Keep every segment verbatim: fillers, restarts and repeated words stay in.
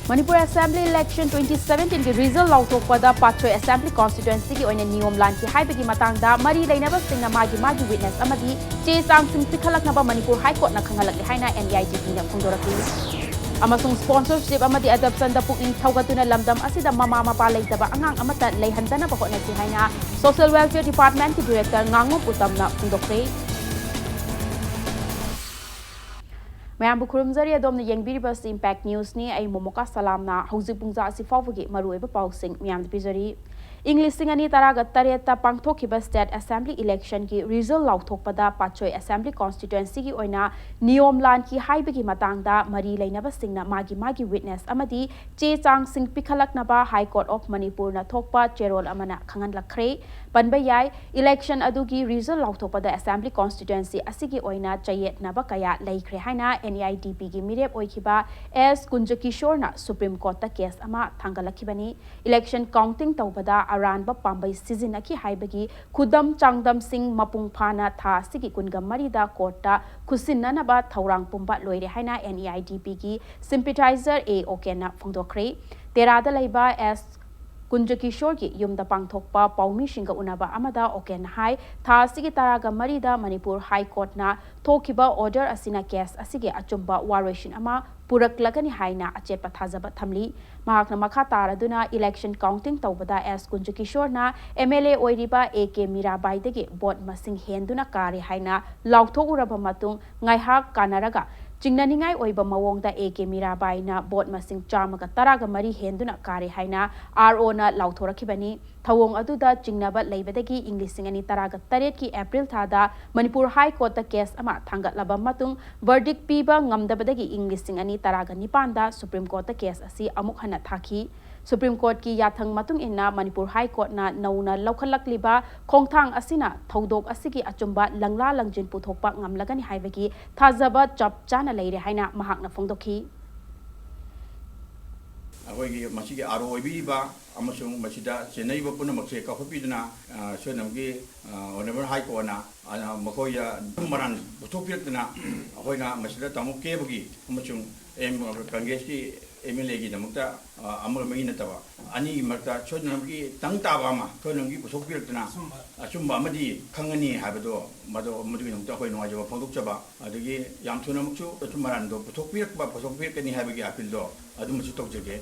Manipur Assembly Election twenty seventeen ꯒꯤ result ꯂꯥꯎꯊꯣꯛꯄꯗ ꯄꯥꯠꯁꯣꯏ Assembly Constituency ꯒꯤ ꯑꯣꯏꯅ ꯅꯤꯌꯣꯝ ꯂꯥꯟꯈꯤ ꯍꯥꯏꯕꯒꯤ ꯃꯇꯥꯡꯗ ꯃꯔꯤ ꯂꯩꯅꯕꯁꯤꯡꯅ ꯃꯥꯒꯤ ꯃꯥꯒꯤ witness ꯑꯃꯗꯤ ꯆꯦ ꯆꯥꯡꯁꯤꯡ ꯄꯤꯈꯠꯂꯛꯅꯕ ꯃꯅꯤꯄꯨꯔ High Court ꯅ ꯈꯪꯍꯜꯂꯛꯂꯤ ꯍꯥꯏꯅ N E I T P ꯅ ꯐꯣꯡꯗꯣꯔꯛꯂꯤ꯫ ꯑꯃꯁꯨꯡ sponsorship ꯑꯃꯗꯤ adoption ꯗ ꯄꯨꯛꯅꯤꯡ ꯊꯧꯒꯠꯇꯨꯅ ꯂꯝꯗꯝ ꯑꯁꯤꯗ ꯃꯃꯥ ꯃꯄꯥ ꯂꯩꯇꯕ ꯑꯉꯥꯡ ꯑꯃꯠꯇ ꯂꯩꯍꯟꯗꯅꯕ ꯍꯣꯠꯅꯁꯤ ꯍꯥꯏꯅ Social Welfare Department ꯀꯤ Director ꯉꯥꯉꯣꯝ ꯎꯇꯝꯅ ꯐꯣꯡꯗꯣꯛꯈ꯭ꯔꯦ꯫ ꯃꯌꯥꯝꯕꯨ ꯈꯨꯔꯨꯝꯖꯔꯤ꯫ ꯑꯗꯣꯝꯅ ꯌꯦꯡꯕꯤꯔꯤꯕꯁꯤ Impact News ꯅꯤ꯫ ꯑꯩ ꯃꯣꯃꯣꯀꯥ ꯁꯂꯥꯝꯅ ꯍꯧꯖꯤꯛ ꯄꯨꯡꯖꯥ ꯑꯁꯤ ꯐꯥꯎꯕꯒꯤ ꯃꯔꯨꯑꯣꯏꯕ ꯄꯥꯎꯁꯤꯡ ꯃꯌꯥꯝꯗ ꯄꯤꯖꯔꯤ꯫ ꯏꯪ ꯂꯤꯁꯤꯡ ꯑꯅꯤ ꯇꯔꯥꯒ ꯇꯔꯦꯠꯇ ꯄꯥꯡꯊꯣꯛꯈꯤꯕ state assembly election ꯒꯤ result ꯂꯥꯎꯊꯣꯛꯄꯗ ꯄꯥꯠꯁꯣꯏ Assembly Constituency ꯒꯤ ꯑꯣꯏꯅ ꯅꯤꯌꯣꯝ ꯂꯥꯟꯈꯤ ꯍꯥꯏꯕꯒꯤ ꯃꯇꯥꯡꯗ ꯃꯔꯤ ꯂꯩꯅꯕꯁꯤꯡꯅ ꯃꯥꯒꯤ ꯃꯥꯒꯤ witness ꯑꯃꯗꯤ ꯆꯦ ꯆꯥꯡꯁꯤꯡ ꯄꯤꯈꯠꯂꯛꯅꯕ High Court of Manipur ꯅ ꯊꯣꯛꯄ ꯆꯦꯔꯣꯜ ꯑꯃꯅ ꯈꯪꯍꯜꯂꯛꯈ꯭ꯔꯦ꯫ ꯄꯟꯕ ꯌꯥꯏ, election ꯑꯗꯨꯒꯤ result ꯂꯥꯎꯊꯣꯛꯄꯗ Assembly Constituency ꯑꯁꯤꯒꯤ ꯑꯣꯏꯅ ꯆꯌꯦꯠꯅꯕ ꯀꯌꯥ ꯂꯩꯈ꯭ꯔꯦ ꯍꯥꯏꯅ N E I T P ꯒꯤ ꯃꯤꯔꯦꯞ ꯑꯣꯏꯈꯤꯕ S ꯀꯨꯟꯖꯀꯤꯁꯣꯔꯅ Supreme Court ꯇ case ꯑꯃ ꯊꯥꯡꯒꯠꯂꯛꯈꯤꯕꯅꯤ꯫ Election counting ꯇꯧꯕꯗ ꯑꯔꯥꯟꯕ ꯄꯥꯝꯕꯩ ꯁꯤꯖꯤꯟꯅꯈꯤ ꯍꯥꯏꯕꯒꯤ ꯈꯨꯗꯝ ꯆꯥꯡꯗꯝꯁꯤꯡ ꯃꯄꯨꯡ ꯐꯥꯅ ꯊꯥ ꯑꯁꯤꯒꯤ ꯀꯨꯟꯒ ꯃꯔꯤꯗ court ꯇ ꯈꯨꯠꯁꯤꯟꯅꯅꯕ ꯊꯧꯔꯥꯡ ꯄꯨꯝꯕ ꯂꯣꯏꯔꯦ ꯍꯥꯏꯅ N E I T P ꯒꯤ sympathizer A ꯑꯣꯀꯦꯟꯅ ꯐꯣꯡꯗꯣꯛꯈ꯭ꯔꯦ꯫ ꯇꯦꯔꯥꯗ ꯂꯩꯕ S ꯀꯨꯟꯖꯀꯤꯁꯣꯔꯒꯤ ꯌꯨꯝꯗ ꯄꯥꯡꯊꯣꯛꯄ ꯄꯥꯎꯃꯤꯁꯤꯡꯒ ꯎꯅꯕ ꯑꯃꯗ ꯑꯣꯀꯦꯟꯅ ꯍꯥꯏ, ꯊꯥ ꯑꯁꯤꯒꯤ ꯇꯔꯥꯒ ꯃꯔꯤꯗ ꯃꯅꯤꯄꯨꯔ High Court ꯅ ꯊꯣꯛꯈꯤꯕ order ꯑꯁꯤꯅ case ꯑꯁꯤꯒꯤ ꯑꯆꯨꯝꯕ ꯋꯥꯔꯣꯏꯁꯤꯟ ꯑꯃ ꯄꯨꯔꯛꯂꯒꯅꯤ ꯍꯥꯏꯅ ꯑꯆꯦꯠꯄ ꯊꯥꯖꯕ ꯊꯝꯂꯤ꯫ ꯃꯍꯥꯛꯅ ꯃꯈꯥ ꯇꯥꯔꯗꯨꯅ election counting ꯇꯧꯕꯗ S ꯀꯨꯟꯖꯀꯤꯁꯣꯔꯅ M L A ꯑꯣꯏꯔꯤꯕ A K ꯃꯤꯔꯥꯕꯥꯏꯗꯒꯤ vote ꯃꯁꯤꯡ ꯍꯦꯟꯗꯨꯅ ꯀꯥꯔꯦ ꯍꯥꯏꯅ ꯂꯥꯎꯊꯣꯛꯎꯔꯕ ꯃꯇꯨꯡ ꯉꯥꯏꯍꯥꯛ ꯀꯥꯟꯅꯔꯒ ꯆꯤꯡꯅꯅꯤꯡꯉꯥꯏ ꯑꯣꯏꯕ ꯃꯑꯣꯡꯗ A K ꯃꯤꯔꯥꯕꯥꯏꯅ vote ꯃꯁꯤꯡ ꯆꯥꯝꯃꯒ ꯇꯔꯥꯒ ꯃꯔꯤ ꯍꯦꯟꯗꯨꯅ ꯀꯥꯔꯦ ꯍꯥꯏꯅ R O ꯅ ꯂꯥꯎꯊꯣꯔꯛꯈꯤꯕꯅꯤ꯫ ꯊꯧꯑꯣꯡ ꯑꯗꯨꯗ ꯆꯤꯡꯅꯕ ꯂꯩꯕꯗꯒꯤ ꯏꯪ ꯂꯤꯁꯤꯡ ꯑꯅꯤ ꯇꯔꯥꯒ ꯇꯔꯦꯠꯀꯤ April ꯊꯥꯗ ꯃꯅꯤꯄꯨꯔ High Court ꯇ case ꯑꯃ ꯊꯥꯡꯒꯠꯂꯕ ꯃꯇꯨꯡ verdict ꯄꯤꯕ ꯉꯝꯗꯕꯗꯒꯤ ꯏꯪ ꯂꯤꯁꯤꯡ ꯑꯅꯤ ꯇꯔꯥꯒ ꯅꯤꯄꯥꯟꯗ Supreme Court ꯇ case ꯑꯁꯤ ꯑꯃꯨꯛ ꯍꯟꯅ ꯊꯥꯈꯤ꯫ Supreme Court ꯀꯤ ꯌꯥꯊꯪ ꯃꯇꯨꯡ ꯏꯟꯅ ꯃꯅꯤꯄꯨꯔ High Court ꯅ ꯅꯧꯅ ꯂꯧꯈꯠꯂꯛꯂꯤꯕ ꯈꯣꯡꯊꯥꯡ ꯑꯁꯤꯅ ꯊꯧꯗꯣꯛ ꯑꯁꯤꯒꯤ ꯑꯆꯨꯝꯕ ꯂꯪꯂꯥ ꯂꯪꯖꯤꯟ ꯄꯨꯊꯣꯛꯄ ꯉꯝꯂꯒꯅꯤ ꯍꯥꯏꯕꯒꯤ ꯊꯥꯖꯕ ꯆꯞ ꯆꯥꯅ ꯂꯩꯔꯦ ꯍꯥꯏꯅ ꯃꯍꯥꯛꯅ ꯐꯣꯡꯗꯣꯛꯈꯤ꯫ ꯑꯩꯈꯣꯏꯒꯤ ꯃꯁꯤꯒꯤ R O ꯑꯣꯏꯕꯤꯔꯤꯕ ꯑꯃꯁꯨꯡ ꯃꯁꯤꯗ ꯆꯦꯟꯅꯔꯤꯕ ꯄꯨꯝꯅꯃꯛꯁꯦ ꯀꯧꯈꯠꯄꯤꯗꯨꯅ, ꯑ, ꯁꯣꯏꯗꯅꯃꯛꯀꯤ, ꯑ, Honourable High Courtꯅ, ꯑ, ꯃꯈꯣꯏꯗ ꯑꯆꯨꯝ ꯑꯔꯥꯟ ꯄꯨꯊꯣꯛꯄꯤꯔꯛꯇꯅ ꯑꯩꯈꯣꯏꯅ ꯃꯁꯤꯗ ꯇꯥꯃꯣ ꯀꯦꯕꯒꯤ ꯑꯃꯁꯨꯡ ꯑꯦꯝ-, ꯀꯪꯒ꯭ꯔꯦꯁꯀꯤ MLAꯒꯤꯗꯃꯛꯇ, ꯑ, ꯑꯃꯒ ꯑꯃꯒꯤ ꯅꯠꯇꯕ ꯑꯅꯤꯒꯤ ꯃꯔꯛꯇ ꯁꯣꯏꯗꯅꯃꯛꯀꯤ ꯇꯪ ꯇꯥꯕ ꯑꯃ ꯁꯣꯏꯗꯅꯃꯛꯀꯤ ꯄꯨꯊꯣꯛꯄꯤꯔꯛꯇꯅ ꯑꯆꯨꯝꯕ ꯑꯃꯗꯤ ꯈꯪꯉꯅꯤ ꯍꯥꯏꯕꯗꯣ, ꯃꯗꯣ, ꯃꯗꯨꯒꯤꯗꯃꯛꯇ ꯑꯩꯈꯣꯏ ꯅꯨꯡꯉꯥꯏꯖꯕ ꯐꯣꯡꯗꯣꯛꯆꯕ, ꯑꯗꯒꯤ ꯌꯥꯝ ꯊꯨꯅꯃꯛꯁꯨ ꯑꯆꯨꯝ ꯑꯔꯥꯟꯗꯣ ꯄꯨꯊꯣꯛꯄꯤꯔꯛꯄ, ꯄꯨꯊꯣꯛꯄꯤꯔꯛꯀꯅꯤ ꯍꯥꯏꯕꯒꯤ appealꯗꯣ ꯑꯗꯨꯃꯁꯨ ꯇꯧꯖꯒꯦ꯫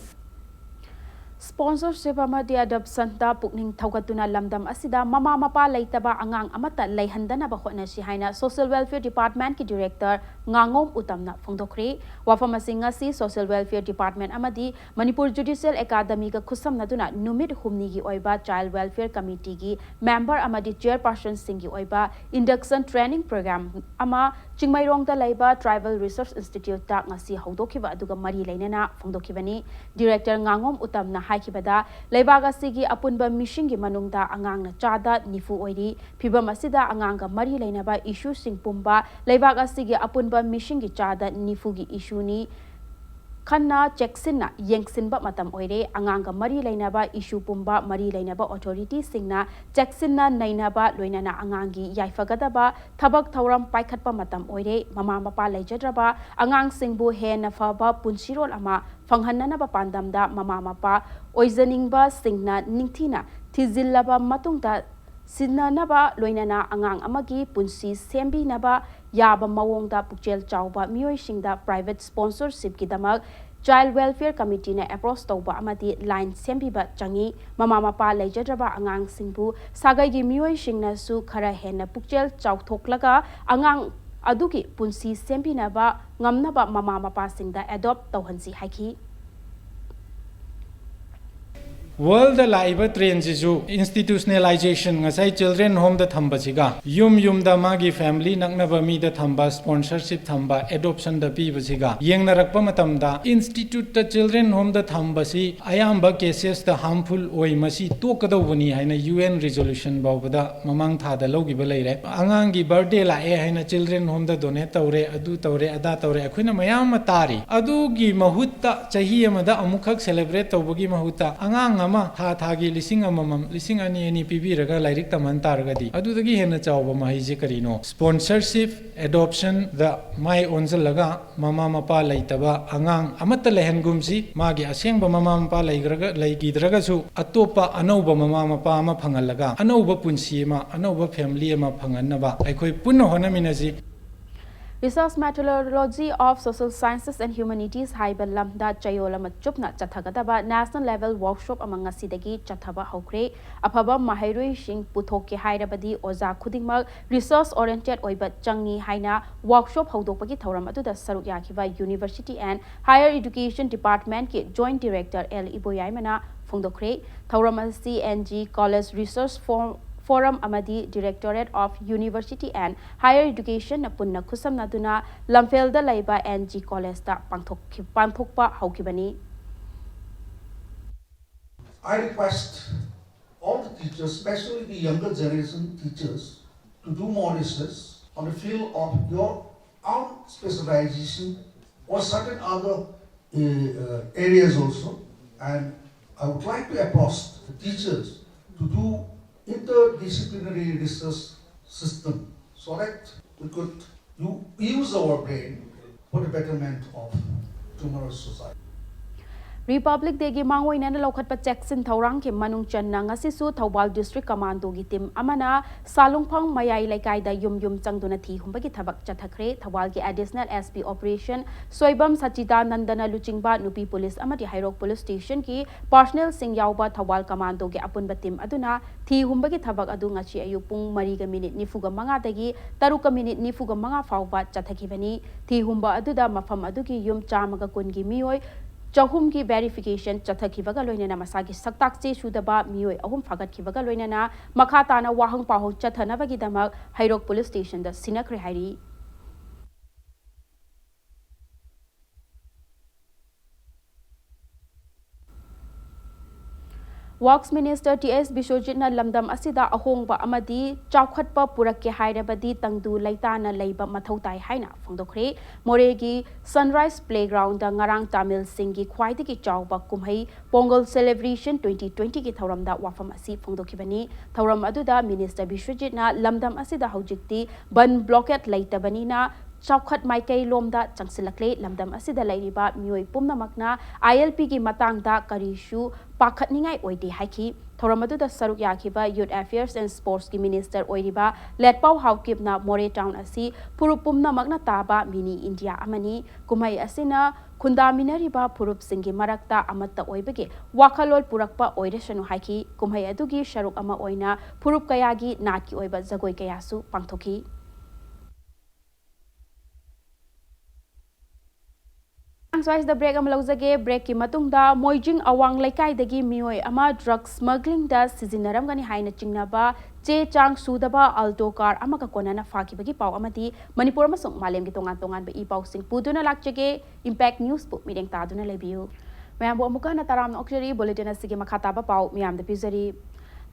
Sponsorship ꯑꯃꯗꯤ adoptionꯗ ꯄꯨꯛꯅꯤꯡ ꯊꯧꯒꯠꯇꯨꯅ ꯂꯝꯗꯝ ꯑꯁꯤꯗ ꯃꯃꯥ ꯃꯄꯥ ꯂꯩꯇꯕ ꯑꯉꯥꯡ ꯑꯃꯠꯇ ꯂꯩꯍꯟꯗꯅꯕ ꯍꯣꯠꯅꯁꯤ ꯍꯥꯏꯅ Social Welfare Departmentꯀꯤ Director ꯉꯥꯉꯣꯝ ꯎꯇꯝꯅ ꯐꯣꯡꯗꯣꯛꯈ꯭ꯔꯦ꯫ ꯋꯥꯐꯝ ꯑꯁꯤ ꯉꯁꯤ Social Welfare Department ꯑꯃꯗꯤ ꯃꯅꯤꯄꯨꯔ Judicial Academyꯒ ꯈꯨꯠꯁꯝꯅꯗꯨꯅ ꯅꯨꯃꯤꯠ ꯍꯨꯝꯅꯤꯒꯤ ꯑꯣꯏꯕ Child Welfare Committeeꯒꯤ member ꯑꯃꯗꯤ chairpersonꯁꯤꯡꯒꯤ ꯑꯣꯏꯕ induction training program ꯑꯃ ꯆꯤꯡꯃꯩꯔꯣꯡꯗ ꯂꯩꯕ Tribal Research Instituteꯇ ꯉꯁꯤ ꯍꯧꯗꯣꯛꯈꯤꯕ ꯑꯗꯨꯒ ꯃꯔꯤ ꯂꯩꯅꯅ ꯐꯣꯡꯗꯣꯛꯈꯤꯕꯅꯤ꯫ Director ꯉꯥꯉꯣꯝ ꯎꯇꯝꯅ ꯍꯥꯏꯈꯤꯕꯗ, ꯂꯩꯕꯥꯛ ꯑꯁꯤꯒꯤ ꯑꯄꯨꯟꯕ ꯃꯤꯁꯤꯡꯒꯤ ꯃꯅꯨꯡꯗ ꯑꯉꯥꯡꯅ ꯆꯥꯗ ꯅꯤꯐꯨ ꯑꯣꯏꯔꯤ꯫ ꯐꯤꯚꯝ ꯑꯁꯤꯗ ꯑꯉꯥꯡꯒ ꯃꯔꯤ ꯂꯩꯅꯕ issueꯁꯤꯡ ꯄꯨꯝꯕ ꯂꯩꯕꯥꯛ ꯑꯁꯤꯒꯤ ꯑꯄꯨꯟꯕ ꯃꯤꯁꯤꯡꯒꯤ ꯆꯥꯗ ꯅꯤꯐꯨꯒꯤ issueꯅꯤ꯫ ꯈꯟꯅ ꯆꯦꯛꯁꯤꯟꯅ ꯌꯦꯡꯁꯤꯟꯕ ꯃꯇꯝ ꯑꯣꯏꯔꯦ꯫ ꯑꯉꯥꯡꯒ ꯃꯔꯤ ꯂꯩꯅꯕ issue ꯄꯨꯝꯕ ꯃꯔꯤ ꯂꯩꯅꯕ authorityꯁꯤꯡꯅ ꯆꯦꯛꯁꯤꯟꯅ ꯅꯩꯅꯕ, ꯂꯣꯏꯅꯅ ꯑꯉꯥꯡꯒꯤ ꯌꯥꯏꯐꯒꯗꯕ ꯊꯕꯛ ꯊꯧꯔꯝ ꯄꯥꯏꯈꯠꯄ ꯃꯇꯝ ꯑꯣꯏꯔꯦ꯫ ꯃꯃꯥ ꯃꯄꯥ ꯂꯩꯖꯗ꯭ꯔꯕ ꯑꯉꯥꯡꯁꯤꯡꯕꯨ ꯍꯦꯟꯅ ꯐꯕ ꯄꯨꯟꯁꯤꯔꯣꯜ ꯑꯃ ꯐꯪꯍꯟꯅꯅꯕ ꯄꯥꯟꯗꯝꯗ ꯃꯃꯥ ꯃꯄꯥ ꯑꯣꯏꯖꯅꯤꯡꯕꯁꯤꯡꯅ ꯅꯤꯡꯊꯤꯅ ꯊꯤꯖꯤꯜꯂꯕ ꯃꯇꯨꯡꯗ ꯁꯤꯟꯅꯅꯕ, ꯂꯣꯏꯅꯅ ꯑꯉꯥꯡ ꯑꯃꯒꯤ ꯄꯨꯟꯁꯤ ꯁꯦꯝꯕꯤꯅꯕ ꯌꯥꯕ ꯃꯑꯣꯡꯗ ꯄꯨꯛꯆꯦꯜ ꯆꯥꯎꯕ ꯃꯤꯑꯣꯏꯁꯤꯡꯗ private sponsorshipꯀꯤꯗꯃꯛ Child Welfare Committeeꯅ approach ꯇꯧꯕ ꯑꯃꯗꯤ line ꯁꯦꯝꯕꯤꯕ ꯆꯪꯏ꯫ ꯃꯃꯥ ꯃꯄꯥ ꯂꯩꯖꯗ꯭ꯔꯕ ꯑꯉꯥꯡꯁꯤꯡꯕꯨ ꯁꯥꯒꯩꯒꯤ ꯃꯤꯑꯣꯏꯁꯤꯡꯅꯁꯨ ꯈꯔ ꯍꯦꯟꯅ ꯄꯨꯛꯆꯦꯜ ꯆꯥꯎꯊꯣꯛꯂꯒ ꯑꯉꯥꯡ ꯑꯗꯨꯒꯤ ꯄꯨꯟꯁꯤ ꯁꯦꯝꯕꯤꯅꯕ ꯉꯝꯅꯕ ꯃꯃꯥ ꯃꯄꯥꯁꯤꯡꯗ adopt ꯇꯧꯍꯟꯁꯤ ꯍꯥꯏꯈꯤ꯫ Worldꯗ ꯂꯥꯛꯏꯕ trendꯁꯤꯁꯨ institutionalization, ꯉꯁꯥꯏ children homeꯗ ꯊꯝꯕꯁꯤꯒ, ꯌꯨꯝ ꯌꯨꯝꯗ ꯃꯥꯒꯤ family ꯅꯛꯅꯕ ꯃꯤꯗ ꯊꯝꯕ, sponsorship ꯊꯝꯕ, adoptionꯗ ꯄꯤꯕꯁꯤꯒ ꯌꯦꯡꯅꯔꯛꯄ ꯃꯇꯝꯗ, instituteꯇ children homeꯗ ꯊꯝꯕꯁꯤ ꯑꯌꯥꯝꯕ casesꯇ harmful ꯑꯣꯏ, ꯃꯁꯤ ꯇꯣꯛꯀꯗꯧꯕꯅꯤ ꯍꯥꯏꯅ UN resolution ꯐꯥꯎꯕꯗ ꯃꯃꯥꯡ ꯊꯥꯗ ꯂꯧꯈꯤꯕ ꯂꯩꯔꯦ꯫ ꯑꯉꯥꯡꯒꯤ birthday ꯂꯥꯛꯑꯦ ꯍꯥꯏꯅ children homeꯗ donate ꯇꯧꯔꯦ, ꯑꯗꯨ ꯇꯧꯔꯦ, ꯑꯗꯥ ꯇꯧꯔꯦ, ꯑꯩꯈꯣꯏꯅ ꯃꯌꯥꯝ ꯑꯃ ꯇꯥꯔꯤ꯫ ꯑꯗꯨꯒꯤ ꯃꯍꯨꯠꯇ, ꯆꯍꯤ ꯑꯃꯗ ꯑꯃꯨꯛꯈꯛ celebrate ꯇꯧꯕꯒꯤ ꯃꯍꯨꯠꯇ, ꯑꯉꯥꯡ ꯑꯃ ꯊꯥ ꯊꯥꯒꯤ ꯂꯤꯁꯤꯡ ꯑꯃꯃꯝ, ꯂꯤꯁꯤꯡ ꯑꯅꯤ ꯑꯅꯤ ꯄꯤꯕꯤꯔꯒ ꯂꯥꯏꯔꯤꯛ ꯇꯝꯍꯟ ꯇꯥꯔꯒꯗꯤ, ꯑꯗꯨꯗꯒꯤ ꯍꯦꯟꯅ ꯆꯥꯎꯕ ꯃꯍꯩꯁꯦ ꯀꯔꯤꯅꯣ? Sponsorship, adoptionꯗ ꯃꯥꯏ ꯑꯣꯟꯁꯤꯜꯂꯒ ꯃꯃꯥ ꯃꯄꯥ ꯂꯩꯇꯕ ꯑꯉꯥꯡ ꯑꯃꯠꯇ ꯂꯩꯍꯟꯒꯨꯝꯁꯤ꯫ ꯃꯥꯒꯤ ꯑꯁꯦꯡꯕ ꯃꯃꯥ ꯃꯄꯥ ꯂꯩꯈ꯭ꯔꯒ, ꯂꯩꯈꯤꯗ꯭ꯔꯒꯁꯨ ꯑꯇꯣꯞꯄ ꯑꯅꯧꯕ ꯃꯃꯥ ꯃꯄꯥ ꯑꯃ ꯐꯪꯍꯜꯂꯒ ꯑꯅꯧꯕ ꯄꯨꯟꯁꯤ ꯑꯃ, ꯑꯅꯧꯕ family ꯑꯃ ꯐꯪꯍꯟꯅꯕ ꯑꯩꯈꯣꯏ ꯄꯨꯟꯅ ꯍꯣꯠꯅꯃꯤꯟꯅꯁꯤ꯫ Research Methodology of Social Sciences and Humanities ꯍꯥꯏꯕ ꯂꯝꯗ ꯆꯌꯣꯜ ꯑꯃ ꯆꯨꯞꯅ ꯆꯠꯊꯒꯗꯕ national level workshop ꯑꯃ ꯉꯁꯤꯗꯒꯤ ꯆꯠꯊꯕ ꯍꯧꯈ꯭ꯔꯦ꯫ ꯑꯐꯕ ꯃꯍꯩꯔꯣꯏꯁꯤꯡ ꯄꯨꯊꯣꯛꯀꯦ ꯍꯥꯏꯔꯕꯗꯤ ꯑꯣꯖꯥ ꯈꯨꯗꯤꯡꯃꯛ research oriented ꯑꯣꯏꯕ ꯆꯪꯉꯤ ꯍꯥꯏꯅ workshop ꯍꯧꯗꯣꯛꯄꯒꯤ ꯊꯧꯔꯝ ꯑꯗꯨꯗ ꯁꯔꯨꯛ ꯌꯥꯈꯤꯕ University and Higher Education Departmentꯀꯤ Joint Director ꯑꯦꯜ ꯏꯕꯣꯌꯥꯏꯃꯅ ꯐꯣꯡꯗꯣꯛꯈ꯭ꯔꯦ꯫ ꯊꯧꯔꯝ ꯑꯁꯤ N G College Research For-, Forum ꯑꯃꯗꯤ Directorate of University and Higher Educationꯅ ꯄꯨꯟꯅ ꯈꯨꯠꯁꯝꯅꯗꯨꯅ ꯂꯝꯐꯦꯜꯗ ꯂꯩꯕ N G Collegeꯇ ꯄꯥꯡꯊꯣꯛꯈꯤ-, ꯄꯥꯡꯊꯣꯛꯄ ꯍꯧꯈꯤꯕꯅꯤ꯫ I request all the teachers, especially the younger generation teachers, to do more research on the field of your own specialization or certain other uh, uh, areas also. And I would like to approach the teachers to do interdisciplinary research system so that we could u-, use our brain for the betterment of tomorrow's society. Republic Dayꯒꯤ ꯃꯥꯡꯑꯣꯏꯅꯅ ꯂꯧꯈꯠꯄ ꯆꯦꯛꯁꯤꯟ ꯊꯧꯔꯥꯡꯒꯤ ꯃꯅꯨꯡ ꯆꯟꯅ ꯉꯁꯤꯁꯨ Thoubal District Commandoꯒꯤ team ꯑꯃꯅ ꯁꯥꯂꯨꯡꯐꯝ ꯃꯌꯥꯏ ꯂꯩꯀꯥꯏꯗ ꯌꯨꯝ ꯌꯨꯝ ꯆꯪꯗꯨꯅ ꯊꯤ ꯍꯨꯝꯕꯒꯤ ꯊꯕꯛ ꯆꯠꯊꯈ꯭ꯔꯦ꯫ ꯊꯧꯕꯥꯜꯒꯤ Additional S P Operation Soibam ꯁꯆꯤꯗꯥꯅꯟꯗꯅ ꯂꯨꯆꯤꯡꯕ ꯅꯨꯄꯤ police ꯑꯃꯗꯤ ꯍꯩꯔꯣꯛ Police Stationꯒꯤ personnelꯁꯤꯡ ꯌꯥꯎꯕ ꯊꯧꯕꯥꯜ Commandoꯒꯤ ꯑꯄꯨꯟꯕ team ꯑꯗꯨꯅ ꯊꯤ ꯍꯨꯝꯕꯒꯤ ꯊꯕꯛ ꯑꯗꯨ ꯉꯁꯤ ꯑꯌꯨꯛ ꯄꯨꯡ ꯃꯔꯤꯒ minute ꯅꯤꯐꯨꯒ ꯃꯉꯥꯗꯒꯤ ꯇꯔꯨꯛꯀ minute ꯅꯤꯐꯨꯒ ꯃꯉꯥ ꯐꯥꯎꯕ ꯆꯠꯊꯈꯤꯕꯅꯤ꯫ ꯊꯤ ꯍꯨꯝꯕ ꯑꯗꯨꯗ ꯃꯐꯝ ꯑꯗꯨꯒꯤ ꯌꯨꯝ ꯆꯥꯝꯃꯒ ꯀꯨꯟꯒꯤ ꯃꯤꯑꯣꯏ ꯆꯍꯨꯝꯒꯤ verification ꯆꯠꯊꯈꯤꯕꯒ ꯂꯣꯏꯅꯅ ꯃꯁꯥꯒꯤ ꯁꯛꯇꯥꯛ ꯆꯦ ꯁꯨꯗꯕ ꯃꯤꯑꯣꯏ ꯑꯍꯨꯝ ꯐꯥꯒꯠꯈꯤꯕꯒ ꯂꯣꯏꯅꯅ ꯃꯈꯥ ꯇꯥꯅ ꯋꯥꯍꯪ ꯄꯥꯎꯍꯪ ꯆꯠꯊꯅꯕꯒꯤꯗꯃꯛ ꯍꯩꯔꯣꯛ Police Stationꯗ ꯁꯤꯟꯅꯈ꯭ꯔꯦ ꯍꯥꯏꯔꯤ꯫ Works Minister T S ꯕꯤꯁ꯭ꯋꯖꯤꯠꯅ ꯂꯝꯗꯝ ꯑꯁꯤꯗ ꯑꯍꯣꯡꯕ ꯑꯃꯗꯤ ꯆꯥꯎꯈꯠꯄ ꯄꯨꯔꯛꯀꯦ ꯍꯥꯏꯔꯕꯗꯤ ꯇꯪꯗꯨ ꯂꯩꯇꯥꯅ ꯂꯩꯕ ꯃꯊꯧ ꯇꯥꯏ ꯍꯥꯏꯅ ꯐꯣꯡꯗꯣꯛꯈ꯭ꯔꯦ꯫ ꯃꯣꯔꯦꯒꯤ Sunrise Playgroundꯗ ꯉꯔꯥꯡ ꯇꯥꯃꯤꯜꯁꯤꯡꯒꯤ ꯈ꯭ꯋꯥꯏꯗꯒꯤ ꯆꯥꯎꯕ ꯀꯨꯝꯍꯩ Pongal Celebration twenty twentyꯒꯤ ꯊꯧꯔꯝꯗ ꯋꯥꯐꯝ ꯑꯁꯤ ꯐꯣꯡꯗꯣꯛꯈꯤꯕꯅꯤ꯫ ꯊꯧꯔꯝ ꯑꯗꯨꯗ Minister ꯕꯤꯁ꯭ꯋꯖꯤꯠꯅ ꯂꯝꯗꯝ ꯑꯁꯤꯗ ꯍꯧꯖꯤꯛꯇꯤ ꯕꯟ ꯕ꯭ꯂꯣꯀꯦꯠ ꯂꯩꯇꯕꯅꯤꯅ ꯆꯥꯎꯈꯠ ꯃꯥꯏꯀꯩꯂꯣꯝꯗ ꯆꯪꯁꯤꯜꯂꯛꯂꯦ꯫ ꯂꯝꯗꯝ ꯑꯁꯤꯗ ꯂꯩꯔꯤꯕ ꯃꯤꯑꯣꯏ ꯄꯨꯝꯅꯃꯛꯅ ILPꯒꯤ ꯃꯇꯥꯡꯗ ꯀꯔꯤꯁꯨ ꯄꯥꯈꯠꯅꯤꯡꯉꯥꯏ ꯑꯣꯏꯗꯦ ꯍꯥꯏꯈꯤ꯫ ꯊꯧꯔꯝ ꯑꯗꯨꯗ ꯁꯔꯨꯛ ꯌꯥꯈꯤꯕ Youth Affairs and Sportsꯀꯤ Minister ꯑꯣꯏꯔꯤꯕ ꯂꯦꯠꯄꯥꯎ ꯍꯥꯎꯀꯤꯞꯅ ꯃꯣꯔꯦ town ꯑꯁꯤ ꯐꯨꯔꯨꯞ ꯄꯨꯝꯅꯃꯛꯅ ꯇꯥꯕ mini India ꯑꯃꯅꯤ꯫ ꯀꯨꯝꯍꯩ ꯑꯁꯤꯅ ꯈꯨꯟꯗꯥꯃꯤꯟꯅꯔꯤꯕ ꯐꯨꯔꯨꯞꯁꯤꯡꯒꯤ ꯃꯔꯛꯇ ꯑꯃꯠꯇ ꯑꯣꯏꯕꯒꯤ ꯋꯥꯈꯜꯂꯣꯟ ꯄꯨꯔꯛꯄ ꯑꯣꯏꯔꯁꯅꯨ ꯍꯥꯏꯈꯤ꯫ ꯀꯨꯝꯍꯩ ꯑꯗꯨꯒꯤ ꯁꯔꯨꯛ ꯑꯃ ꯑꯣꯏꯅ ꯐꯨꯔꯨꯞ ꯀꯌꯥꯒꯤ ꯅꯥꯠꯀꯤ ꯑꯣꯏꯕ ꯖꯒꯣꯏ ꯀꯌꯥꯁꯨ ꯄꯥꯡꯊꯣꯛꯈꯤ꯫ ꯁ꯭ꯋꯥꯏꯁꯤꯗ break ꯑꯃ ꯂꯧꯖꯒꯦ꯫ Breakꯀꯤ ꯃꯇꯨꯡꯗ ꯃꯣꯏꯖꯤꯡ ꯑꯋꯥꯡ ꯂꯩꯀꯥꯏꯗꯒꯤ ꯃꯤꯑꯣꯏ ꯑꯃ drug smugglingꯗ ꯁꯤꯖꯤꯟꯅꯔꯝꯒꯅꯤ ꯍꯥꯏꯅ ꯆꯤꯡꯅꯕ ꯆꯦ ꯆꯥꯡ ꯁꯨꯗꯕ Alto car ꯑꯃꯒ ꯀꯣꯟꯅꯅ ꯐꯥꯈꯤꯕꯒꯤ ꯄꯥꯎ ꯑꯃꯗꯤ ꯃꯅꯤꯄꯨꯔ ꯑꯃꯁꯨꯡ ꯃꯥꯂꯦꯝꯒꯤ ꯇꯣꯉꯥꯟ ꯇꯣꯉꯥꯟꯕ ꯏ ꯄꯥꯎꯁꯤꯡ ꯄꯨꯗꯨꯅ ꯂꯥꯛꯆꯒꯦ꯫ Impact Newsꯄꯨ ꯃꯤꯠꯌꯦꯡ ꯇꯥꯗꯨꯅ ꯂꯩꯕꯤꯌꯨ꯫ ꯃꯌꯥꯝꯕꯨ ꯑꯃꯨꯛꯀ ꯍꯟꯅ ꯇꯔꯥꯝꯅ ꯑꯣꯛꯆꯔꯤ꯫ Bulletin ꯑꯁꯤꯒꯤ ꯃꯈꯥ ꯇꯥꯕ ꯄꯥꯎ ꯃꯤꯌꯥꯝꯗ ꯄꯤꯖꯔꯤ꯫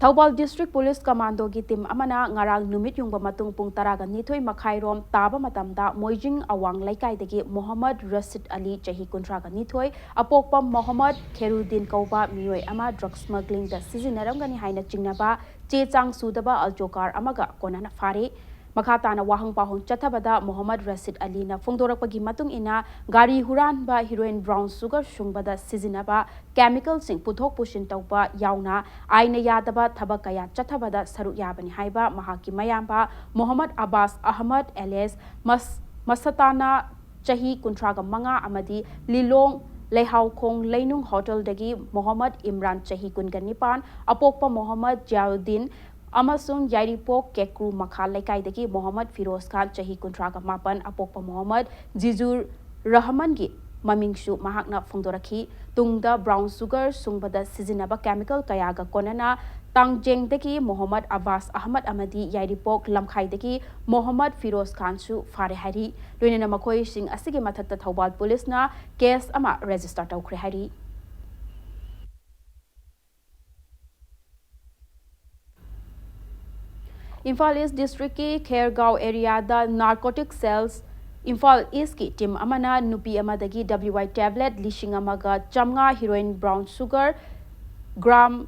ꯊꯧꯕꯥꯜ District Police Commandoꯒꯤ team ꯑꯃꯅ ꯉꯔꯥꯡ ꯅꯨꯃꯤꯠ ꯌꯨꯡꯕ ꯃꯇꯨꯡ ꯄꯨꯡ ꯇꯔꯥꯒ ꯅꯤꯊꯣꯏ ꯃꯈꯥꯏꯔꯣꯝ ꯇꯥꯕ ꯃꯇꯝꯗ ꯃꯣꯏꯖꯤꯡ ꯑꯋꯥꯡ ꯂꯩꯀꯥꯏꯗꯒꯤ ꯃꯣꯍꯝꯃꯗ ꯔꯁꯤꯗ ꯑꯂꯤ, ꯆꯍꯤ ꯀꯨꯟꯊ꯭ꯔꯥꯒ ꯅꯤꯊꯣꯏ, ꯑꯄꯣꯛꯄ ꯃꯣꯍꯝꯃꯗ ꯈꯦꯔꯨꯗꯤꯟ ꯀꯧꯕ ꯃꯤꯑꯣꯏ ꯑꯃ drug smugglingꯗ ꯁꯤꯖꯤꯟꯅꯔꯝꯒꯅꯤ ꯍꯥꯏꯅ ꯆꯤꯡꯅꯕ ꯆꯦ ꯆꯥꯡ ꯁꯨꯗꯕ Alto car ꯑꯃꯒ ꯀꯣꯟꯅꯅ ꯐꯥꯔꯦ꯫ ꯃꯈꯥ ꯇꯥꯅ ꯋꯥꯍꯪ ꯄꯥꯎꯍꯪ ꯆꯠꯊꯕꯗ ꯃꯣꯍꯝꯃꯗ ꯔꯁꯤꯗ ꯑꯂꯤꯅ ꯐꯣꯡꯗꯣꯔꯛꯄꯒꯤ ꯃꯇꯨꯡ ꯏꯟꯅ, ꯒꯥꯔꯤ ꯍꯨꯔꯥꯟꯕ heroin brown sugar ꯁꯨꯡꯕꯗ ꯁꯤꯖꯤꯟꯅꯕ chemicalꯁꯤꯡ ꯄꯨꯊꯣꯛ ꯄꯨꯁꯤꯟ ꯇꯧꯕ ꯌꯥꯎꯅ ꯑꯥꯏꯟꯅ ꯌꯥꯗꯕ ꯊꯕꯛ ꯀꯌꯥ ꯆꯠꯊꯕꯗ ꯁꯔꯨꯛ ꯌꯥꯕꯅꯤ ꯍꯥꯏꯕ ꯃꯍꯥꯛꯀꯤ ꯃꯌꯥꯝꯕ ꯃꯣꯍꯝꯃꯗ ꯑꯕꯥꯁ ꯑꯍꯃꯗ alias ꯃꯁ-, ꯃꯁꯇꯥꯅꯥ, ꯆꯍꯤ ꯀꯨꯟꯊ꯭ꯔꯥꯒ ꯃꯉꯥ ꯑꯃꯗꯤ ꯂꯤꯂꯣꯡ ꯂꯩꯍꯥꯎꯈꯣꯡ ꯂꯩꯅꯨꯡ hotelꯗꯒꯤ ꯃꯣꯍꯝꯃꯗ ꯏꯝꯔꯥꯟ, ꯆꯍꯤ ꯀꯨꯟꯒ ꯅꯤꯄꯥꯟ, ꯑꯄꯣꯛꯄ ꯃꯣꯍꯝꯃꯗ ꯖꯤꯌꯥꯎꯗꯤꯟ, ꯑꯃꯁꯨꯡ ꯌꯥꯏꯔꯤꯄꯣꯛ ꯀꯦꯀ꯭ꯔꯨ ꯃꯈꯥ ꯂꯩꯀꯥꯏꯗꯒꯤ ꯃꯣꯍꯝꯃꯗ ꯐꯤꯔꯣꯖ ꯈꯥꯟ, ꯆꯍꯤ ꯀꯨꯟꯊ꯭ꯔꯥꯒ ꯃꯥꯄꯟ, ꯑꯄꯣꯛꯄ ꯃꯣꯍꯝꯃꯗ ꯖꯤꯖꯨꯔ ꯔꯍꯃꯟꯒꯤ ꯃꯃꯤꯡꯁꯨ ꯃꯍꯥꯛꯅ ꯐꯣꯡꯗꯣꯔꯛꯈꯤ꯫ ꯇꯨꯡꯗ brown sugar ꯁꯨꯡꯕꯗ ꯁꯤꯖꯤꯟꯅꯕ chemical ꯀꯌꯥꯒ ꯀꯣꯟꯅꯅ ꯇꯥꯡꯖꯦꯡꯗꯒꯤ ꯃꯣꯍꯝꯃꯗ ꯑꯕꯥꯁ ꯑꯍꯃꯗ ꯑꯃꯗꯤ ꯌꯥꯏꯔꯤꯄꯣꯛ ꯂꯝꯈꯥꯏꯗꯒꯤ ꯃꯣꯍꯝꯃꯗ ꯐꯤꯔꯣꯖ ꯈꯥꯟꯁꯨ ꯐꯥꯔꯦ ꯍꯥꯏꯔꯤ꯫ ꯂꯣꯏꯅꯅ ꯃꯈꯣꯏꯁꯤꯡ ꯑꯁꯤꯒꯤ ꯃꯊꯛꯇ ꯊꯧꯕꯥꯜ ꯄꯨꯂꯤꯁꯅ case ꯑꯃ register ꯇꯧꯈ꯭ꯔꯦ ꯍꯥꯏꯔꯤ꯫ ꯏꯝꯐꯥꯜ ꯏꯁ ꯗꯤꯁꯇ꯭ꯔꯤꯛꯀꯤ ꯈꯦꯔꯒꯥꯎ ꯑꯦꯔꯤꯌꯥꯗ ꯅꯥꯔꯀꯣꯇꯤꯛ ꯁꯦꯜꯁ ꯏꯝꯐꯥꯜ ꯏꯁꯀꯤ ꯇꯤꯝ ꯑꯃꯅ ꯅꯨꯄꯤ ꯑꯃꯗꯒꯤ W Y tablet ꯂꯤꯁꯤꯡ ꯑꯃꯒ ꯆꯥꯝꯃꯉꯥ, ꯍꯤꯔꯣꯏꯟ, ꯕ꯭ꯔꯥꯎꯟ ꯁꯨꯒꯔ ꯒ꯭ꯔꯥꯝ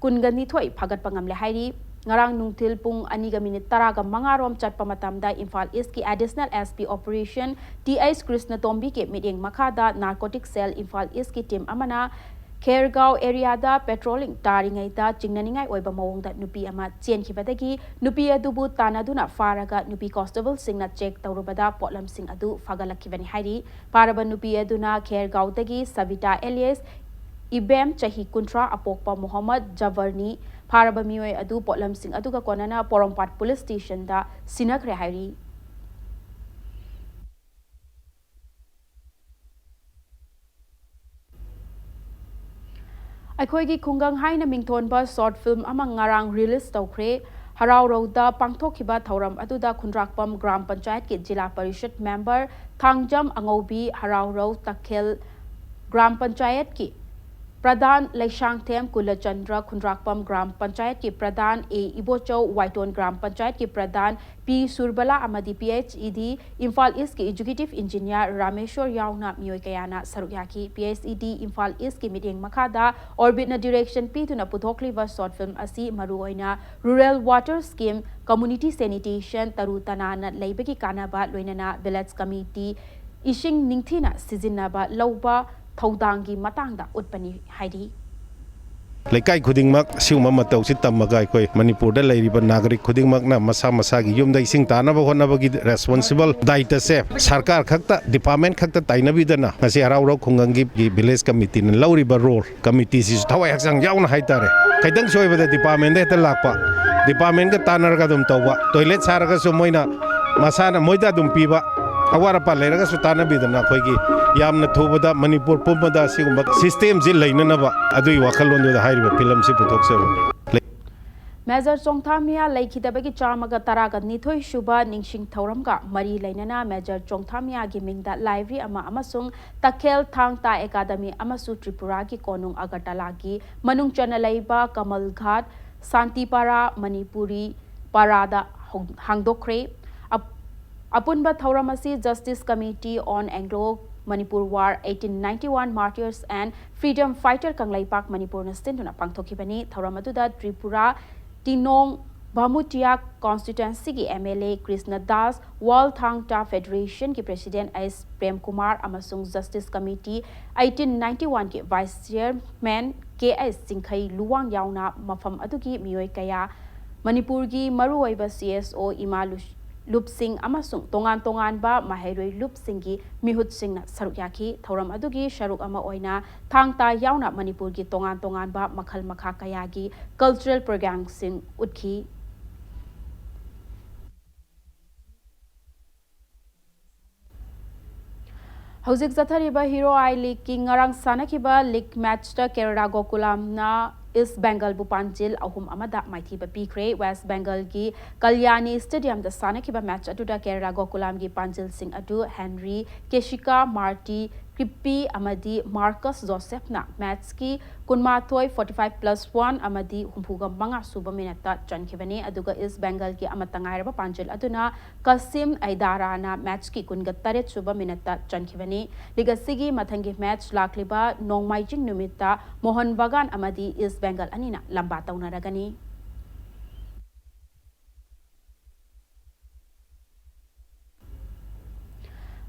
ꯀꯨꯟꯒ ꯅꯤꯊꯣꯏ ꯐꯥꯒꯠꯄ ꯉꯝꯂꯦ ꯍꯥꯏꯔꯤ꯫ ꯉꯔꯥꯡ ꯅꯨꯡꯊꯤꯜ ꯄꯨꯡ ꯑꯅꯤꯒ ꯃꯤꯅꯤꯠ ꯇꯔꯥꯒ ꯃꯉꯥ ꯔꯣꯝ ꯆꯠꯄ ꯃꯇꯝꯗ ꯏꯝꯐꯥꯜ ꯏꯁꯀꯤ additional S P Operation T H ꯀ꯭ꯔꯤꯁꯅꯇꯣꯝꯕꯤꯒꯤ ꯃꯤꯠꯌꯦꯡ ꯃꯈꯥꯗ ꯅꯥꯔꯀꯣꯇꯤꯛ ꯁꯦꯜ ꯏꯝꯐꯥꯜ ꯏꯁꯀꯤ ꯇꯤꯝ ꯑꯃꯅ ꯈꯦꯔꯒꯥꯎ ꯑꯦꯔꯤꯌꯥꯗ ꯄꯦꯇ꯭ꯔꯣꯂꯤꯡ ꯇꯥꯔꯤꯉꯩꯗ ꯆꯤꯡꯅꯅꯤꯡꯉꯥꯏ ꯑꯣꯏꯕ ꯃꯑꯣꯡꯗ ꯅꯨꯄꯤ ꯑꯃ ꯆꯦꯟꯈꯤꯕꯗꯒꯤ ꯅꯨꯄꯤ ꯑꯗꯨꯕꯨ ꯇꯥꯟꯅꯗꯨꯅ ꯐꯥꯔꯒ ꯅꯨꯄꯤ ꯀꯣꯟꯁꯇꯦꯕꯜꯁꯤꯡꯅ ꯆꯦꯛ ꯇꯧꯔꯨꯕꯗ ꯄꯣꯠꯂꯝꯁꯤꯡ ꯑꯗꯨ ꯐꯥꯒꯠꯂꯛꯈꯤꯕꯅꯤ ꯍꯥꯏꯔꯤ꯫ ꯐꯥꯔꯕ ꯅꯨꯄꯤ ꯑꯗꯨꯅ ꯈꯦꯔꯒꯥꯎꯗꯒꯤ ꯁꯕꯤꯇꯥ alias ꯏꯕꯦꯝ, ꯆꯍꯤ ꯀꯨꯟꯊ꯭ꯔꯥ, ꯑꯄꯣꯛꯄ ꯃꯣꯍꯝꯃꯗ ꯖꯕꯔꯅꯤ꯫ ꯐꯥꯔꯕ ꯃꯤꯑꯣꯏ ꯑꯗꯨ ꯄꯣꯠꯂꯝꯁꯤꯡ ꯑꯗꯨꯒ ꯀꯣꯟꯅꯅ ꯄꯣꯔꯣꯝꯄꯥꯠ ꯄꯨꯂꯤꯁ ꯁ꯭ꯇꯦꯁꯟꯗ ꯁꯤꯟꯅꯈ꯭ꯔꯦ ꯍꯥꯏꯔꯤ꯫ ꯑꯩꯈꯣꯏꯒꯤ ꯈꯨꯡꯒꯪ ꯍꯥꯏꯅ ꯃꯤꯡꯊꯣꯟꯕ ꯁꯣꯔꯠ ꯐꯤꯜꯝ ꯑꯃ ꯉꯔꯥꯡ ꯔꯤꯂꯤꯖ ꯇꯧꯈ꯭ꯔꯦ꯫ ꯍꯔꯥꯎꯔꯧꯗ ꯄꯥꯡꯊꯣꯛꯈꯤꯕ ꯊꯧꯔꯝ ꯑꯗꯨꯗ ꯈꯨꯟꯗ꯭ꯔꯥꯛꯄꯝ ꯒ꯭ꯔꯥꯝ ꯄꯟꯆꯥꯌꯠꯀꯤ ꯖꯤꯂꯥ ꯄꯔꯤꯁꯠ ꯃꯦꯝꯕꯔ ꯊꯥꯡꯖꯝ ꯑꯉꯧꯕꯤ, ꯍꯔꯥꯎꯔꯧ ꯇꯈꯦꯜ ꯒ꯭ꯔꯥꯝ ꯄꯟꯆꯥꯌꯠꯀꯤ ꯄ꯭ꯔꯙꯥꯟ ꯂꯩꯁꯥꯡꯊꯦꯝ ꯀꯨꯂꯆꯟꯗ꯭ꯔ, ꯈꯨꯟꯗ꯭ꯔꯥꯛꯄꯝ ꯒ꯭ꯔꯥꯝ ꯄꯟꯆꯥꯌꯠꯀꯤ ꯄ꯭ꯔꯙꯥꯟ ꯑꯦ ꯏꯕꯣꯆꯧ, ꯋꯥꯏꯇꯣꯟ ꯒ꯭ꯔꯥꯝ ꯄꯟꯆꯥꯌꯠꯀꯤ ꯄ꯭ꯔꯙꯥꯟ ꯄꯤ ꯁꯨꯔꯕꯂꯥ ꯑꯃꯗꯤ P H E D Imphal ꯏꯁꯀꯤ ꯑꯦꯛꯖꯤꯀ꯭ꯌꯨꯇꯤꯚ ꯏꯟꯖꯤꯅꯤꯌꯥꯔ ꯔꯥꯃꯦꯁꯣꯔ ꯌꯥꯎꯅ ꯃꯤꯑꯣꯏ ꯀꯌꯥꯅ ꯁꯔꯨꯛ ꯌꯥꯈꯤ꯫ P H E D Imphal ꯏꯁꯀꯤ ꯃꯤꯠꯌꯦꯡ ꯃꯈꯥꯗ ꯑꯣꯔꯕꯤꯠꯅ ꯗꯤꯔꯦꯛꯁꯟ ꯄꯤꯗꯨꯅ ꯄꯨꯊꯣꯛꯂꯤꯕ ꯁꯣꯔꯠ ꯐꯤꯜꯝ ꯑꯁꯤ ꯃꯔꯨꯑꯣꯏꯅ rural water scheme, community sanitation, ꯇꯔꯨ ꯇꯅꯥꯟꯅ ꯂꯩꯕꯒꯤ ꯀꯥꯟꯅꯕ, ꯂꯣꯏꯅꯅ ꯚꯤꯂꯦꯖ ꯀꯃꯤꯇꯤ ꯏꯁꯤꯡ ꯅꯤꯡꯊꯤꯅ ꯁꯤꯖꯤꯟꯅꯕ ꯂꯧꯕ ꯊꯧꯗꯥꯡꯒꯤ ꯃꯇꯥꯡꯗ ꯎꯠꯄꯅꯤ ꯍꯥꯏꯔꯤ꯫ ꯂꯩꯀꯥꯏ ꯈꯨꯗꯤꯡꯃꯛ ꯑꯁꯤꯒꯨꯝꯕ ꯃꯇꯧꯁꯤ ꯇꯝꯃꯒ ꯑꯩꯈꯣꯏ ꯃꯅꯤꯄꯨꯔꯗ ꯂꯩꯔꯤꯕ ꯅꯥꯒꯔꯤꯛ ꯈꯨꯗꯤꯡꯃꯛꯅ ꯃꯁꯥ ꯃꯁꯥꯒꯤ ꯌꯨꯝꯗ ꯏꯁꯤꯡ ꯇꯥꯅꯕ ꯍꯣꯠꯅꯕꯒꯤ ꯔꯦꯁꯄꯣꯟꯁꯤꯕꯜ ꯗꯥꯌꯤꯇ꯭ꯕꯁꯦ ꯁꯔꯀꯥꯔ ꯈꯛꯇ, ꯗꯤꯄꯥꯔꯠꯃꯦꯟ ꯈꯛꯇ ꯇꯥꯏꯅꯕꯤꯗꯅ ꯉꯁꯤ ꯍꯔꯥꯎꯔꯧ ꯈꯨꯡꯒꯪꯒꯤ ꯚꯤꯂꯦꯖ ꯀꯃꯤꯇꯤꯅ ꯂꯧꯔꯤꯕ ꯔꯣꯜ, ꯀꯃꯤꯇꯤꯁꯤꯁꯨ ꯊꯋꯥꯏ ꯍꯛꯆꯥꯡ ꯌꯥꯎꯅ ꯍꯥꯏꯇꯥꯔꯦ, ꯈꯤꯇꯪ ꯁꯣꯏꯕꯗ ꯗꯤꯄꯥꯔꯠꯃꯦꯟꯗ ꯍꯦꯛꯇ ꯂꯥꯛꯄ, ꯗꯤꯄꯥꯔꯠꯃꯦꯟꯒ ꯇꯥꯟꯅꯔꯒ ꯑꯗꯨꯝ ꯇꯧꯕ, ꯇꯣꯏꯂꯦꯠ ꯁꯥꯔꯒꯁꯨ ꯃꯣꯏꯅ ꯃꯁꯥꯅ ꯃꯣꯏꯗ ꯑꯗꯨꯝ ꯄꯤꯕ, ꯑꯋꯥꯠ ꯑꯄꯥ ꯂꯩꯔꯒꯁꯨ ꯇꯥꯟꯅꯕꯤꯗꯅ ꯑꯩꯈꯣꯏꯒꯤ ꯌꯥꯝꯅ ꯊꯨꯕꯗ ꯃꯅꯤꯄꯨꯔ ꯄꯨꯝꯕꯗ ꯑꯁꯤꯒꯨꯝꯕ ꯁꯤꯁꯇꯦꯝꯁꯤ ꯂꯩꯅꯅꯕ ꯑꯗꯨꯒꯤ ꯋꯥꯈꯜꯂꯣꯟꯗꯨꯗ ꯍꯥꯏꯔꯤꯕ ꯐꯤꯂꯝꯁꯤ ꯄꯨꯊꯣꯛꯆꯕꯅꯤ꯫ ꯃꯦꯖꯔ ꯆꯣꯡꯊꯥꯃꯤꯌꯥ ꯂꯩꯈꯤꯗꯕꯒꯤ ꯆꯥꯝꯃꯒ ꯇꯔꯥꯒ ꯅꯤꯊꯣꯏ ꯁꯨꯕ ꯅꯤꯡꯁꯤꯡ ꯊꯧꯔꯝꯒ ꯃꯔꯤ ꯂꯩꯅꯅ ꯃꯦꯖꯔ ꯆꯣꯡꯊꯥꯃꯤꯌꯥꯒꯤ ꯃꯤꯡꯗ ꯂꯥꯏꯕ꯭ꯔꯦꯔꯤ ꯑꯃ ꯑꯃꯁꯨꯡ ꯇꯈꯦꯜ ꯊꯥꯡ ꯇꯥ ꯑꯦꯀꯥꯗꯃꯤ ꯑꯃꯁꯨ ꯇ꯭ꯔꯤꯄꯨꯔꯥꯒꯤ ꯀꯣꯅꯨꯡ ꯑꯒꯔꯇꯂꯥꯒꯤ ꯃꯅꯨꯡ ꯆꯟꯅ ꯂꯩꯕ ꯀꯃꯜ ꯘꯥꯠ ꯁꯥꯟꯇꯤꯄꯥꯔꯥ ꯃꯅꯤꯄꯨꯔꯤ ꯄꯥꯔꯥꯗ ꯍꯧ-, ꯍꯥꯡꯗꯣꯛꯈ꯭ꯔꯦ꯫ ꯑꯞ-, ꯑꯄꯨꯟꯕ ꯊꯧꯔꯝ ꯑꯁꯤ Justice Committee on Anglo Manipur War, eighteen ninety-one Martyrs and Freedom Fighter Kangleipak ꯃꯅꯤꯄꯨꯔꯅ ꯁꯤꯟꯗꯨꯅ ꯄꯥꯡꯊꯣꯛꯈꯤꯕꯅꯤ꯫ ꯊꯧꯔꯝ ꯑꯗꯨꯗ ꯇ꯭ꯔꯤꯄꯨꯔꯥ ꯇꯤꯅꯣꯡ ꯚꯥꯃꯨꯇꯤꯌꯥ constituency ꯒꯤ M L A Krishna Das, World Thang Ta Federation ꯒꯤ President S ꯄ꯭ꯔꯦꯝ ꯀꯨꯃꯥꯔ ꯑꯃꯁꯨꯡ Justice Committee eighteen ninety-one ꯒꯤ Vice Chairman K S ꯆꯤꯡꯈꯩ Luwang ꯌꯥꯎꯅ ꯃꯐꯝ ꯑꯗꯨꯒꯤ ꯃꯤꯑꯣꯏ ꯀꯌꯥ, ꯃꯅꯤꯄꯨꯔꯒꯤ ꯃꯔꯨꯑꯣꯏꯕ C S O, ꯏꯃꯥ ꯂꯨ-, ꯂꯨꯞꯁꯤꯡ ꯑꯃꯁꯨꯡ ꯇꯣꯉꯥꯟ ꯇꯣꯉꯥꯟꯕ ꯃꯍꯩꯔꯣꯏ ꯂꯨꯞꯁꯤꯡꯒꯤ ꯃꯤꯍꯨꯠꯁꯤꯡꯅ ꯁꯔꯨꯛ ꯌꯥꯈꯤ꯫ ꯊꯧꯔꯝ ꯑꯗꯨꯒꯤ ꯁꯔꯨꯛ ꯑꯃ ꯑꯣꯏꯅ ꯊꯥꯡ ꯇꯥ ꯌꯥꯎꯅ ꯃꯅꯤꯄꯨꯔꯒꯤ ꯇꯣꯉꯥꯟ ꯇꯣꯉꯥꯟꯕ ꯃꯈꯜ ꯃꯈꯥ ꯀꯌꯥꯒꯤ cultural programmeꯁꯤꯡ ꯎꯠꯈꯤ꯫ ꯍꯧꯖꯤꯛ ꯆꯠꯊꯔꯤꯕ Hero I Leagueꯀꯤ ꯉꯔꯥꯡ ꯁꯥꯟꯅꯈꯤꯕ league matchꯇ ꯀꯦꯔꯂꯥ ꯒꯣꯀꯨꯂꯝꯅ East Bengalꯕꯨ ꯄꯥꯟꯖꯤꯜ ꯑꯍꯨꯝ ꯑꯃꯗ ꯃꯥꯏꯊꯤꯕ ꯄꯤꯈ꯭ꯔꯦ꯫ West Bengalꯒꯤ ꯀꯜꯌꯥꯅꯤ Stadiumꯗ ꯁꯥꯟꯅꯈꯤꯕ match ꯑꯗꯨꯗ ꯀꯦꯔꯂꯥ ꯒꯣꯀꯨꯂꯝꯒꯤ ꯄꯥꯟꯖꯤꯜꯁꯤꯡ ꯑꯗꯨ ꯍꯦꯟꯔꯤ ꯀꯦꯁꯤꯀꯥ, ꯃꯥꯔꯇꯤ ꯀ꯭ꯔꯤꯞꯄꯤ ꯑꯃꯗꯤ ꯃꯥꯔꯀꯁ ꯖꯣꯁꯦꯐꯅ matchꯀꯤ ꯀꯨꯟꯃꯥꯊꯣꯏ, forty five plus one ꯑꯃꯗꯤ ꯍꯨꯝꯐꯨꯒ ꯃꯉꯥ ꯁꯨꯕ minuteꯇ ꯆꯟꯈꯤꯕꯅꯤ꯫ ꯑꯗꯨꯒ East Bengalꯒꯤ ꯑꯃꯠꯇ ꯉꯥꯏꯔꯕ ꯄꯥꯟꯖꯤꯜ ꯑꯗꯨꯅ ꯀꯁꯤꯝ ꯑꯩꯗꯥꯔꯥꯅ matchꯀꯤ ꯀꯨꯟꯒ ꯇꯔꯦꯠ ꯁꯨꯕ minuteꯇ ꯆꯟꯈꯤꯕꯅꯤ꯫ League ꯑꯁꯤꯒꯤ ꯃꯊꯪꯒꯤ match ꯂꯥꯛꯂꯤꯕ ꯅꯣꯡꯃꯥꯏꯖꯤꯡ ꯅꯨꯃꯤꯠꯇ ꯃꯣꯍꯟ ꯕꯒꯥꯟ ꯑꯃꯗꯤ East Bengal ꯑꯅꯤꯅ ꯂꯝꯕꯥ ꯇꯧꯅꯔꯒꯅꯤ꯫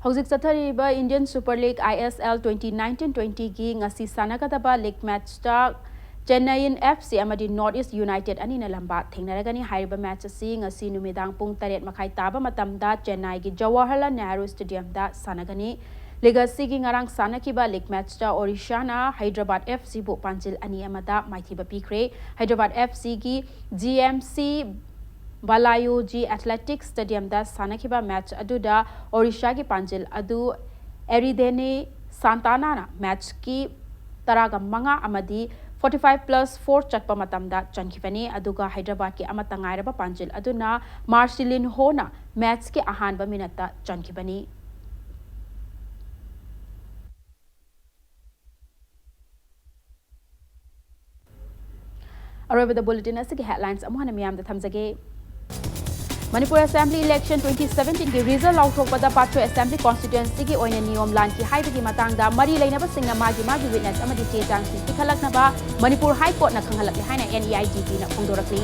ꯍꯧꯖꯤꯛ ꯆꯠꯊꯔꯤꯕ Indian Super League, I S L, twenty nineteen twentyꯒꯤ ꯉꯁꯤ ꯁꯥꯟꯅꯒꯗꯕ league matchꯇ Chennaiyin F C ꯑꯃꯗꯤ North East United ꯑꯅꯤꯅ ꯂꯝꯕꯥ ꯊꯦꯡꯅꯔꯒꯅꯤ꯫ ꯍꯥꯏꯔꯤꯕ match ꯑꯁꯤ ꯉꯁꯤ ꯅꯨꯃꯤꯗꯥꯡ ꯄꯨꯡ ꯇꯔꯦꯠ ꯃꯈꯥꯏ ꯇꯥꯕ ꯃꯇꯝꯗ ꯆꯦꯟꯅꯥꯏꯒꯤ Jawaharlal Nehru Stadiumꯗ ꯁꯥꯟꯅꯒꯅꯤ꯫ League ꯑꯁꯤꯒꯤ ꯉꯔꯥꯡ ꯁꯥꯟꯅꯈꯤꯕ league matchꯇ Odishaꯅ Hyderabad F Cꯕꯨ ꯄꯥꯟꯖꯤꯜ ꯑꯅꯤ ꯑꯃꯗ ꯃꯥꯏꯊꯤꯕ ꯄꯤꯈ꯭ꯔꯦ꯫ Hyderabad F Cꯒꯤ G M C Balayoji Athletic Stadiumꯗ ꯁꯥꯟꯅꯈꯤꯕ match ꯑꯗꯨꯗ Odishaꯒꯤ ꯄꯥꯟꯖꯤꯜ ꯑꯗꯨ Eridhene Santanaꯅ matchꯀꯤ ꯇꯔꯥꯒ ꯃꯉꯥ ꯑꯃꯗꯤ forty five plus four ꯆꯠꯄ ꯃꯇꯝꯗ ꯆꯟꯈꯤꯕꯅꯤ꯫ ꯑꯗꯨꯒ Hyderabadꯀꯤ ꯑꯃꯠꯇ ꯉꯥꯏꯔꯕ ꯄꯥꯟꯖꯤꯜ ꯑꯗꯨꯅ Marcelinhona matchꯀꯤ ꯑꯍꯥꯟꯕ minuteꯇ ꯆꯟꯈꯤꯕꯅꯤ꯫ ꯑꯔꯣꯏꯕꯗ bulletin ꯑꯁꯤꯒꯤ headlines ꯑꯃꯨꯛ ꯍꯟꯅ ꯃꯤꯌꯥꯝꯗ ꯊꯝꯖꯒꯦ꯫ Manipur Assembly Election twenty seventeen ꯒꯤ result ꯂꯥꯎꯊꯣꯛꯄꯗ ꯄꯥꯠꯁꯣꯏ Assembly Constituency ꯒꯤ ꯑꯣꯏꯅ ꯅꯤꯌꯣꯝ ꯂꯥꯟꯈꯤ ꯍꯥꯏꯕꯒꯤ ꯃꯇꯥꯡꯗ ꯃꯔꯤ ꯂꯩꯅꯕꯁꯤꯡꯅ ꯃꯥꯒꯤ ꯃꯥꯒꯤ witness ꯑꯃꯗꯤ ꯆꯦ ꯆꯥꯡꯁꯤꯡ ꯄꯤꯈꯠꯂꯛꯅꯕ ꯃꯅꯤꯄꯨꯔ High Court ꯅ ꯈꯪꯍꯜꯂꯛꯂꯦ ꯍꯥꯏꯅ N E I T P ꯅ ꯐꯣꯡꯗꯣꯔꯛꯂꯤ꯫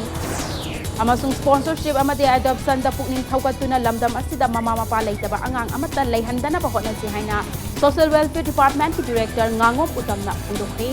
ꯑꯃꯁꯨꯡ sponsorship ꯑꯃꯗꯤ adoption ꯗ ꯄꯨꯛꯅꯤꯡ ꯊꯧꯒꯠꯇꯨꯅ ꯂꯝꯗꯝ ꯑꯁꯤꯗ ꯃꯃꯥ ꯃꯄꯥ ꯂꯩꯇꯕ ꯑꯉꯥꯡ ꯑꯃꯠꯇ ꯂꯩꯍꯟꯗꯅꯕ ꯍꯣꯠꯅꯁꯤ ꯍꯥꯏꯅ Social Welfare Department ꯀꯤ Director ꯉꯥꯉꯣꯝ ꯎꯇꯝꯅ ꯐꯣꯡꯗꯣꯛꯈ꯭ꯔꯦ꯫